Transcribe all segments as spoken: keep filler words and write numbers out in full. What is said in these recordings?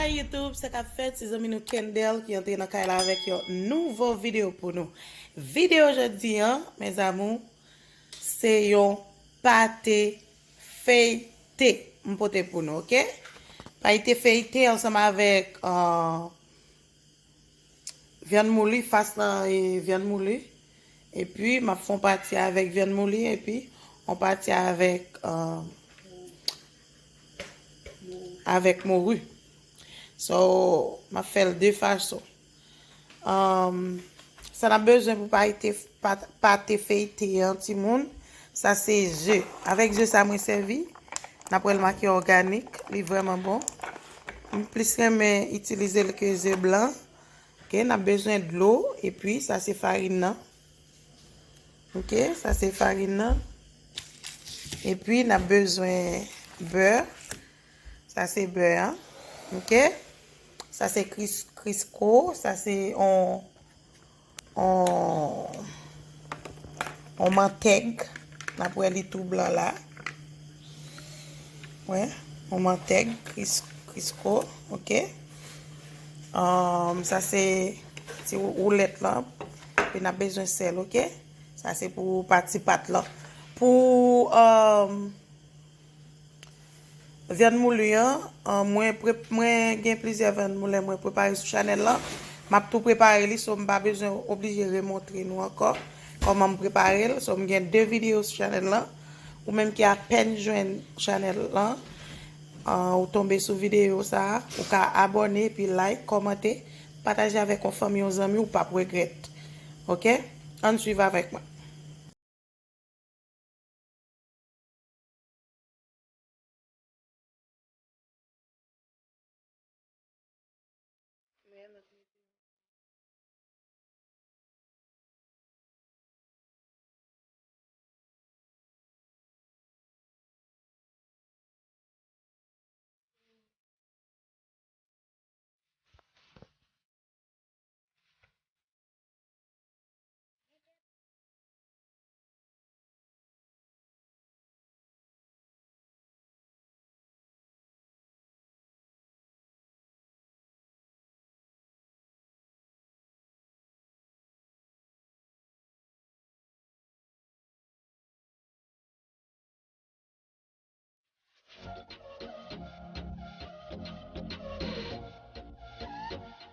Hey YouTube, sa k ap fèt? Se zanmi nou Kendel ki antre nan kay la avèk yon nouvo videyo pou nou. Videyo jodi a, mes amours, se yon pate feyte m pote pou nou, oke? Pate feyte ansanm avèk, euh, vyann mouli, fas lan e vyann mouli. Epi, m ap fè yon pati avèk vyann mouli, epi yon pati avèk, euh, avèk mori. So, m ap fè l de fason. Um, sa n ap bezwen pou pate, pa-, pate feyte an, timoun, sa se ze. Avèk ze sa mwen sèvi, n ap wè l make òganik, li vrèman bon. M plis renmen itilize l ke ze blan. Oke, n ap bezwen dlo, epi sa se farin nan. Oke, sa se farin nan. Epi n ap bezwen bè. Sa se bè an. Oke? Sa se kris-, krisko. Sa se on, on, on mantèg. N ap wè li tou blan la. Wè, on mantèg, kris-, krisko. Oke? Ahn, sa se ti wou-, woulèt lan. Epi n ap bezwen sèl, oke? Sa se pou pati pat lan. Pou, ahn, vyann mouli an, an, mwen pre-, mwen gen plizyè vyann mouli mwen prepare sou chanèl lan. M ap tou prepare li, so m pa bezwen oblije remontre nou ankò kòman m prepare l. So m gen de videyo sou chanèl lan. Ou menm ki apèn jwenn chanèl lan, an, ou tonbe sou videyo sa a, ou ka abòne, epi like, kòmante, pataje avèk yon fanmi, yon zanmi, ou p ap regrèt. Oke? Ann swiv avèk mwen.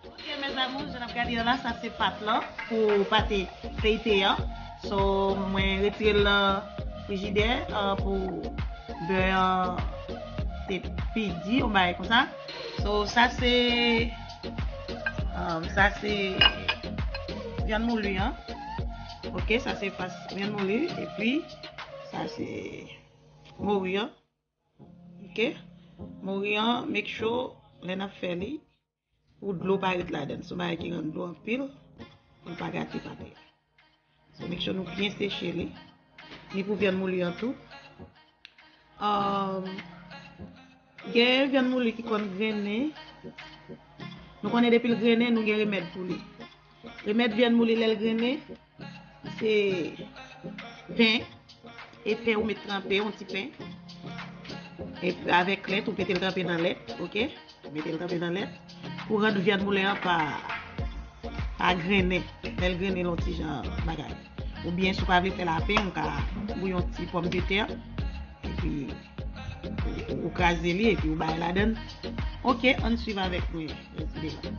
Ok, mes amours, jan n ap gade an la, sa se pat lan pou pate feyte an. So, mwen retire l nan frijidè, ah, pou bè an te pi di, yon bagay konsa. So, sa se, ah, sa se vyann mouli an. Ok, sa se fas vyann mouli, epi sa se mori an. Ok? Mori an, make sure, lè n ap fè li, pou dlo pa ret ladan l. Se yon bagay ki rann dlo anpil, pou l pa gate pate a. So, make sure nou byen seche li. Ni pou vyann mouli an tou. Um, gen vyann mouli ki konn grennen. Nou konnen depi l grennen, nou gen remèd pou li. Remèd vyann mouli lè l grennen, se pen. E pen ou met tranpe, yon ti pen. E avèk lèt, ou mete l tranpe nan lèt, ok? Ou mete l tranpe nan lèt. Pou rann vyann mouli an pa, pa grennen. Lè l grennen, l yon ti jan bagay. Oubyen, si w pa vle fè lapen, ou ka bouyon ti pòmdetè. Epi, ou, ou kraze li, epi ou bay ladan l. Ok, ann swiv avèk mwen. Let's go.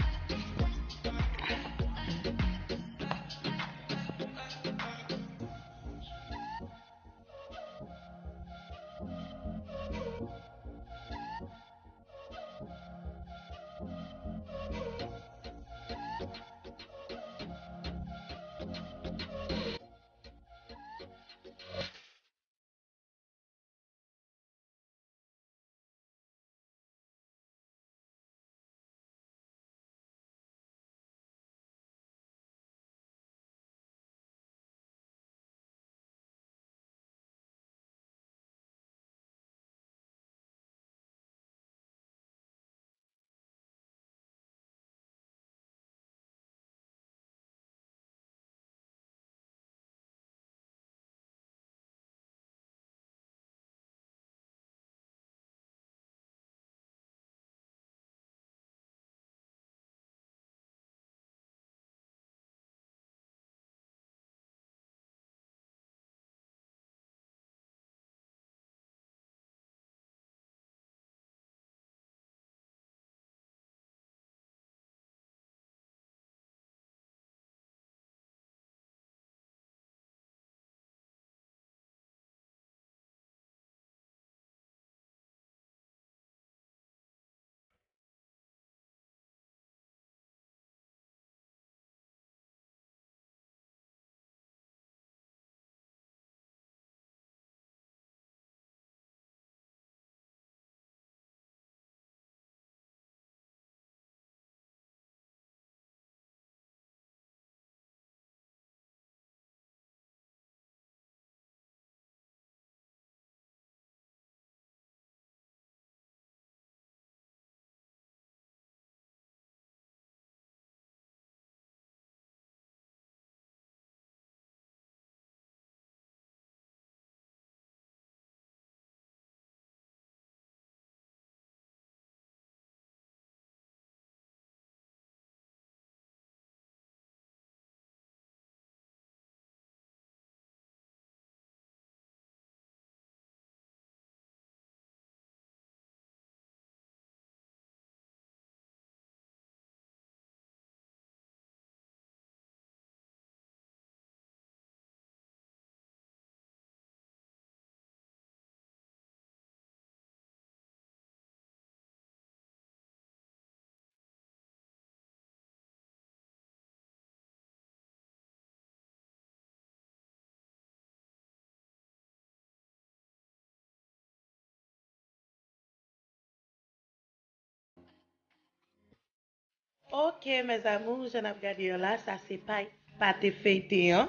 Ok, mes amours, jan n ap gade yo la, sa se pay pate feyte an.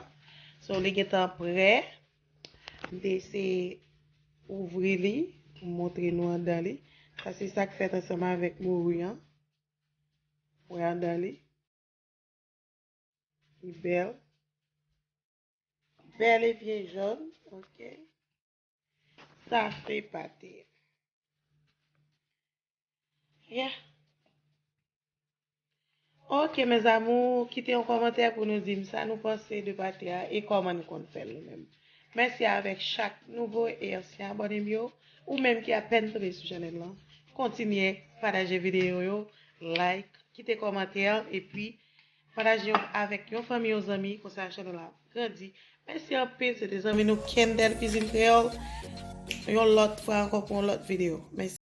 So, li gentan prè. M te eseye ouvri li pou m montre nou anndan li. Sa se sa k fèt ansanm avèk mouri an. Wè anndan li. Li bèl. Bèl e byen jòn. Ok. Sa se pate. Yeah. Ok, mes amours, kite yon kòmantè pou nou di m sa nou panse de pate a e kòman nou konn fè l nou menm. Mèsi avèk chak nouvo e ansyen abòne m yo, ou menm ki apèn tonbe sou chanèl lan. Kontinye pataje videyo yo, like, kite kòmantè, epi pataje yo avèk yon fanmi, yon zanmi, konsa chanèl la grandi. Mèsi anpil, se te zanmi nou Kendel Cuisine Créole. Yon lòt fwa ankò pou yon lòt videyo. Mèsi.